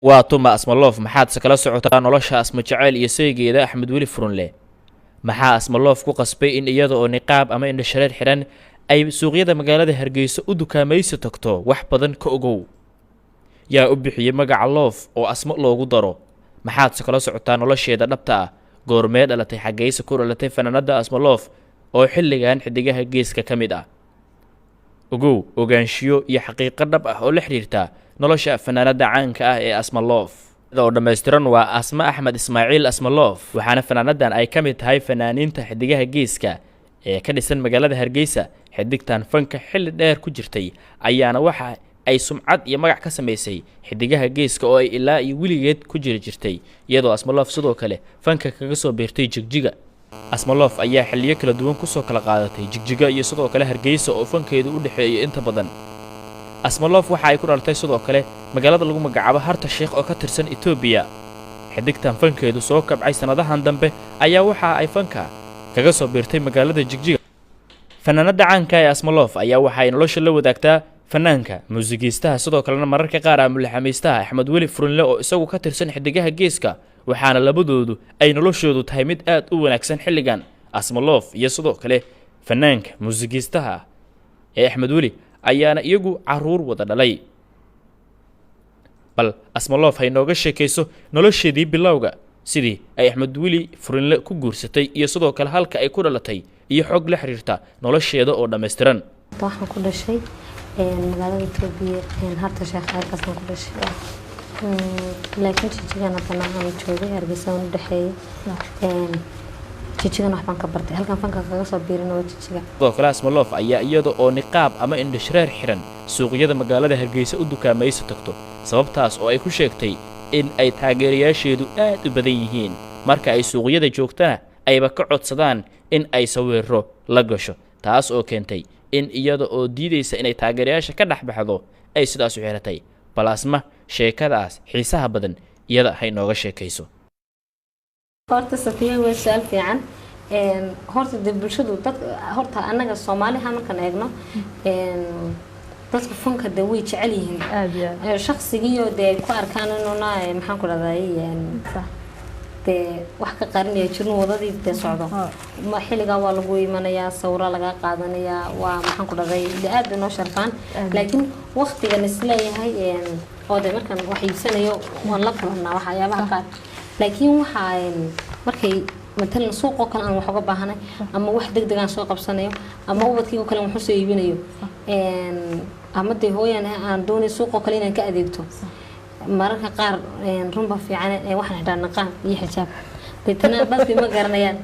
Waa tuma Asma Love? Maxaadse kala socotaa nolosha Asma Jaceyl iyo saygeeda Axmed Weli Furunle? Maxaa Asma Love ku qasbay in iyada oo niqaab ama indhashareer xidhan ay suuqyada magaalada Hargeysa u dukaamayso tagto? Wax badan ka ogow. Yaa u bixiyey magaca Love oo Asmo loogu daro? Maxaadse kala socotaa nolosheeda dhabta ah? Goormee dhalatay? Xaggeyse ku dhalatay fanaanada Asma Love oo xilligan Xidigaha Geeska ka mid ah? Ogow ogaanshiyo iyo xaqiiqo dhab ah oo la xiriirta nolosha fanaanada caanka ah ee Asma Love oo dhammaystiran. Waa Asma Axmed Ismaaciil, Asma Love, waxaana fanaanadan ay ka mid tahay fanaaniinta Xidigaha Geeska ee ka dhisan magaalada Hargeysa. Xidigtan fanka xilli dheer ku jirtay ayaana waxa ay sumcad iyo magac ka samaysay Xidigaha Geeska oo ay ilaa iyo weligeed ku jiri jirtay, iyadoo Asma Love sidoo kale fanka kaga soo biirtay Jigjiga. Asma Love ayaa xilliyo kala duwan kusoo kala qaadatay Jigjiga iyo sidoo kale Hargeysa oo fankeedu u dhexeeyo inta badan. Asma Love waxa ay ku dhalatay sidoo kale magaalada lagu magacaabo Harta Sheekh oo ka tirsan Etoobiya. Xidigtan fankeedu soo kabcay sannadahan dambe ayaa waxa ay fanka kaga soo biirtay magaalada Jigjiga. Fanaanada caanka ee Asma Love ayaa waxa ay nolosha la wadaagtaa fanaanka, muusigiistaha, sidoo kalena mararka qaar ah mulaxamaystaha Axmed Weli Furinle oo isagu ka tirsan Xidigaha Geeska, waxaana labadoodu ay noloshoodu tahay mid aad u wanaagsan xilligan. Asma Love iyo sidoo kale fanaanka muusigiistaha ee Axmed Weli ayaana iyagu caruur wada dhalay. Bal Asma Love hay nooga sheekayso nolosheedii bilowga, sidii ay Axmed Weli Furinle ku guursatay iyo sidoo kale halka ay ku dhalatay iyo xog la xiriirta nolosheeda oo dhammaystiran. Waxaan ku dhashay magaalada Itoobiya, Harta Sheekh, halkaasaan ku dhashay, laakiin Jijigan haddana aan joogay, Hargeysa aan u dhexeeyay. Jijigan wax baan ka bartay, halkan fanka kaga soo biirina waa Jijiga. Sidoo kale Asma Love ayaa iyada oo niqaab ama indhashareer xiran suuqyada magaalada Hargeysa u dukaamayso tagto, sababtaas oo ay ku sheegtay in ay taageerayaasheedu aad u badan yihiin, marka ay suuqyada joogtana ayba ka codsadaan in ay sawiro la gasho, taas oo keentay in iyada oo diidaysa inay taageerayaasha ka dhex baxdo ay sidaas u xiratay. Bal Asma sheekadaas xiisaha badan iyada hay nooga sheekayso. Horta Safiya, waa su-aal fiican. Horta dee bulshadu dad, horta annaga Soomaaliha markaan eegno, dadka fanka dee way jecel yihiin. Aad iyo aad. Shaqsigiiyo dee ku arkaan inuuna, maxaan ku dhahday, dee wax ka qarinaya jirin, wadadii dee socdo, ma xilligaa waa lagu imanayaa, sawira lagaa qaadanayaa, waa, maxaan ku dhahday, dee aad bay noo sharfaan. Laakiin waqtigan isleeyahay oo dee markaan wax iibsanayo waan la kulanaa waxyaabaha qaar, laakiin waxaa markay matalan suuqoo kale aan wax uga baahanay ama wax deg deg aan soo qabsanayo ama ubadkii oo kale aan wax usoo iibinayo, ama dee hooyan aan doonayo suuqoo kale inaan ka adeegto, mararka qaar runba fiican waxaan xidhaa niqaab iyo xijaab, deetana dadkii ma garanayaan.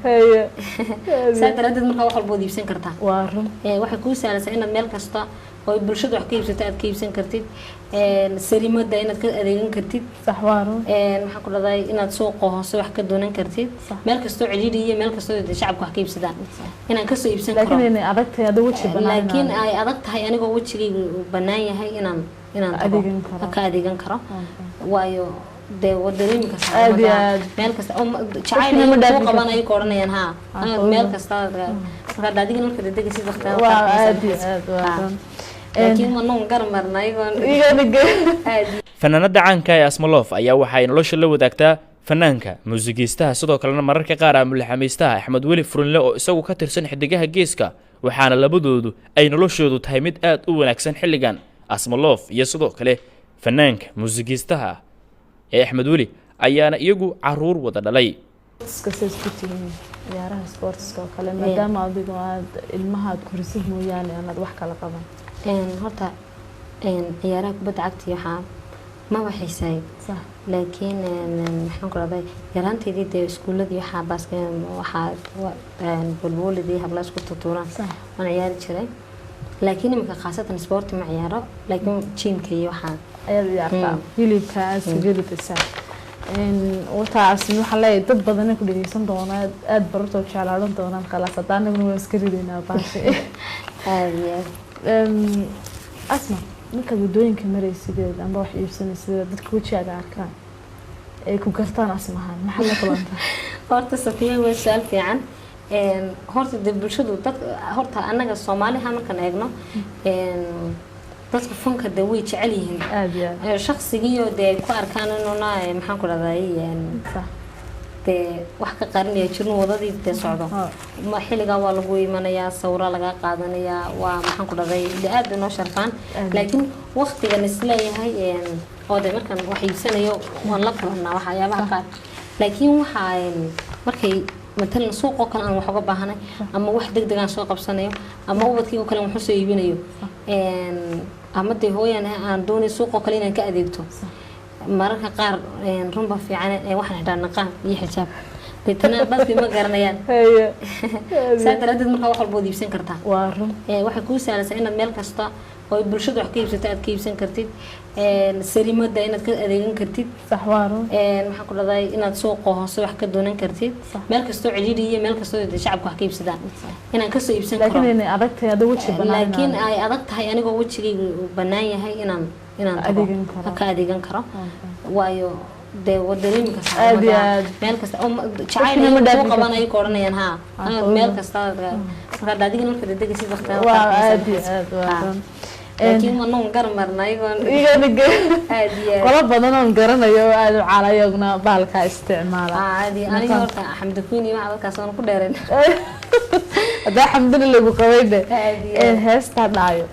Saa daraadeed markaa wax walba waad iibsan kartaa. Waa run. Waxay kuu sahlaysaa inaad meel kasta oo bulshada wax ka iibsato aad ka iibsan kartid, sarimada inaad ka adeegan kartid. Sax, waa run. Maxaan ku dhahday, inaad suuqa hoose wax ka doonan kartid, meel kastoo cidhiidhi iyo meel kastoo dee shacabka wax ka iibsadaan inaan kasoo iibsan karo. Laakiin inay adag tahay adoo weji banaan. Laakiin ay adag tahay anigoo wejigaygu bannaan yahay inaan tago Adeegan karo. ka adeegan karo, waayo dee waa dareemi kartaa Aad iyo ummadda aad. meel kasta oo jacayl Qofkina ma ay dhaafi kuu qaban kartid. Ay ku odhanayaan haa meel kasta marka adigana marka degdegaysid waqtiga Waa aad iyo aad, waa run. Laakiin wanuun garan marna ayagoon Igana aad. Fanaanada caanka ee Asma Love ayaa waxa ay nolosha la wadaagtaa fanaanka, muusigiistaha, sidoo kalena mararka qaar ah mulaxamaystaha Axmed Weli Furinle oo isagu ka tirsan Xidigaha Geeska, waxaana labadoodu ay noloshoodu tahay mid aad u wanaagsan xilligan. Asma Love iyo sidoo kale fanaanka, muusigiistaha ee Axmed Weli ayaana iyagu caruur wada dhalay. Sportska say isku tihiin, ciyaaraha sportska oo kale, maadaama adigu aad ilmaha aad korisid mooyaane aanaad wax kala qaban? Horta ciyaaraha kubadda cagta waxaa maba xiiseeyo. Laakiin maxaan ku dhahday, yaraanteydii dee iskuuladii waxaa baaske, waxaa bolbolidii habla isku tutuuraan waan ciyaari jiray, laakiin iminka khaasatan sporti ma ciyaaro, laakiin gymka iyo waxaa Ayaad ciyaartaa, hilibka aad iskaga ridasaa wataas. Waxaan leeyahay dad badan ku dhegeysan doonaa, aada barartoo jeclaadan doonaan. Khalaas, hadda anaguna waan iska ridaynaa baashi. Aada iyo aad. Asma, markaad waddooyinka maraysideed amba wax iibsanaysideed, dadka wejigaaga arkaan ay ku gartaan Asmahaan, maxaad la kulantaa? Horta Safiya, waa su-aal fiican. Horta dee bulshadu dad, horta annaga Soomaaliha markaan eegno, Dadka fanka de way jecel yihiin. Aad iyo aad. Shakhsigiiyo dee ay ku arkaan inuuna maxaan ku dhahday, dee wax ka qarinaya jirin, wadadii dee socdo, ma xilligaa waa lagu imanayaa, sawira lagaa qaadanayaa, waa maxaan ku dhahday, dee aad bay noo sharfaan. Laakiin waqtigan isleeyahay oo dee markaan wax iibsanayo waan la kulannaa waxyaabaha qaar, laakiin waxaa markay matalan suuqoo kale aan wax uga baahanay ama wax deg deg aan soo qabsanayo ama ubadkii oo kale aan wax usoo iibinayo, ama dee hooyan aan doonayo suuqoo kale inaan ka adeegto, mararka qaar runba fiican waxaan xidhaa niqaab iyo xijaab, deetana dadkii ma garanayaan. Saa daraadeed markaa wax walba waad iibsan kartaa. Waa run. Waxay kuu sahlaysaa inaad meel kasta oo ay bulshada wax ka iibsato aad ka iibsan kartid, sarimada inaad ka adeegan kartid. Sax, waa run. Maxaan ku dhahday, inaad suuqa hoose wax ka doonan kartid, meel kastoo cidhiidhi iyo meel kastoo dee shacabka wax ka iibsadaan inaan kasoo iibsan karo. Laakiin inay adag tahay adoo weji banaan. Laakiin ay adag tahay anigoo wejigaygu uu bannaan yahay inaan tago Adeegan karo. ka adeegan karo, waayo dee waa dareemi kartaa Aad iyo ummadda aad. meel kasta oo jacayl Dadkina ma ay dhaafi kuu qabanayo ku odhanayaan haa. Meel kasta markaad adigana markaad degaysid waqtiga Waa aad iyo aad, waa run. Laakiin wanaun garan marna ayagoon Igana aad iyo aad. Qolo badan oon garanayo oo aada u caala iyaguna bahalkaa isticmaala. Aad iyo aniga horta Xamdi Queen iyo waxa dadkaas waan ku dheereen. Haddaa xamdina lagu qabayne. Aad iyo aad. Heestaa dhaayo.